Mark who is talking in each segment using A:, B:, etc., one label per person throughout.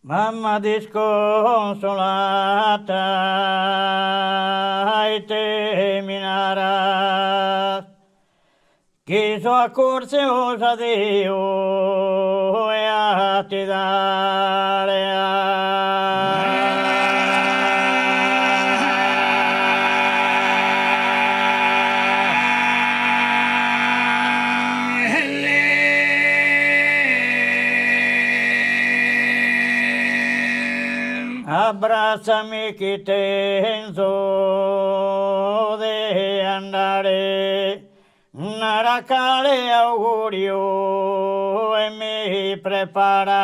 A: Mamma disconsolata, ite mi naras? Chi so acurtziu s'adiu e a ti dare Abbratzami chi tenzo de andare Nara cale auguriu e mi prepara.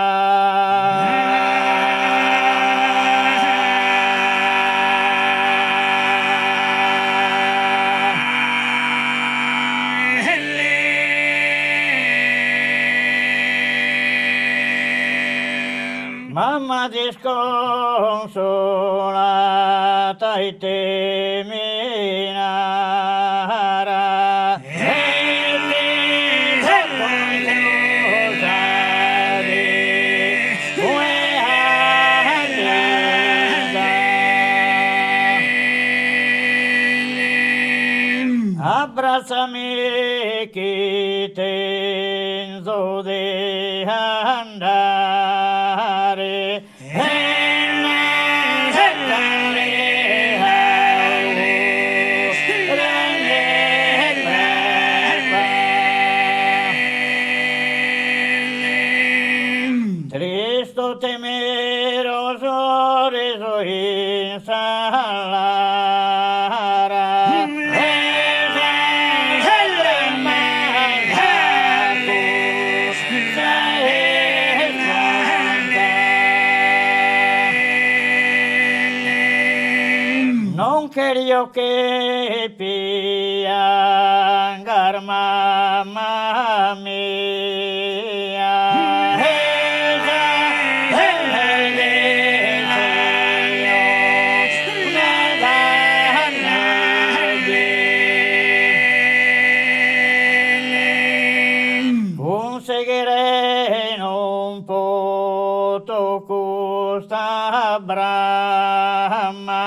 A: Mamma disconsolata ite mi naras? Abbratzami chi tenzo de andare. Tristu ti miro su risu in sa lara. Non cherio chi piangas mama mia. Cunsighire non poto custa brama.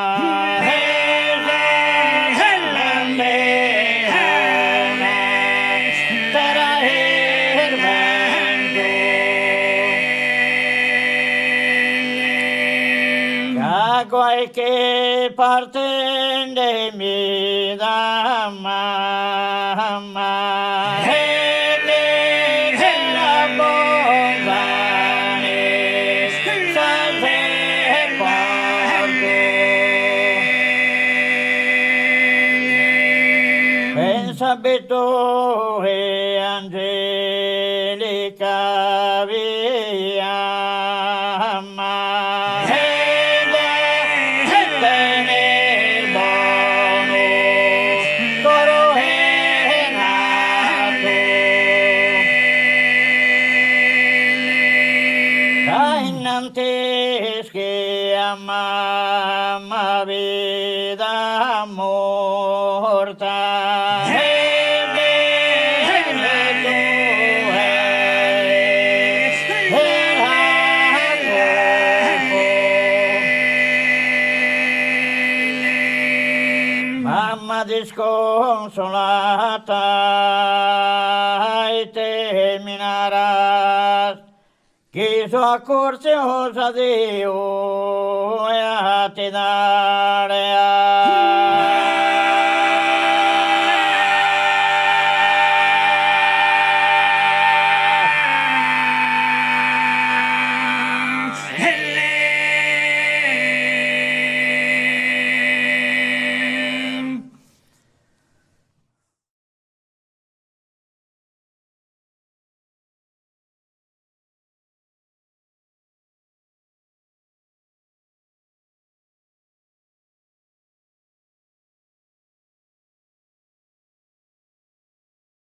A: Ca guai chi partende m'ida mama. Pensa bi tue Angelica fiamma. Tener bonu coro 'enadu. Ca innantis chi a mama bida morta. Mamma disconsolata, ite mi naras? Chi so acurtziu s'adiu e a ti dare a.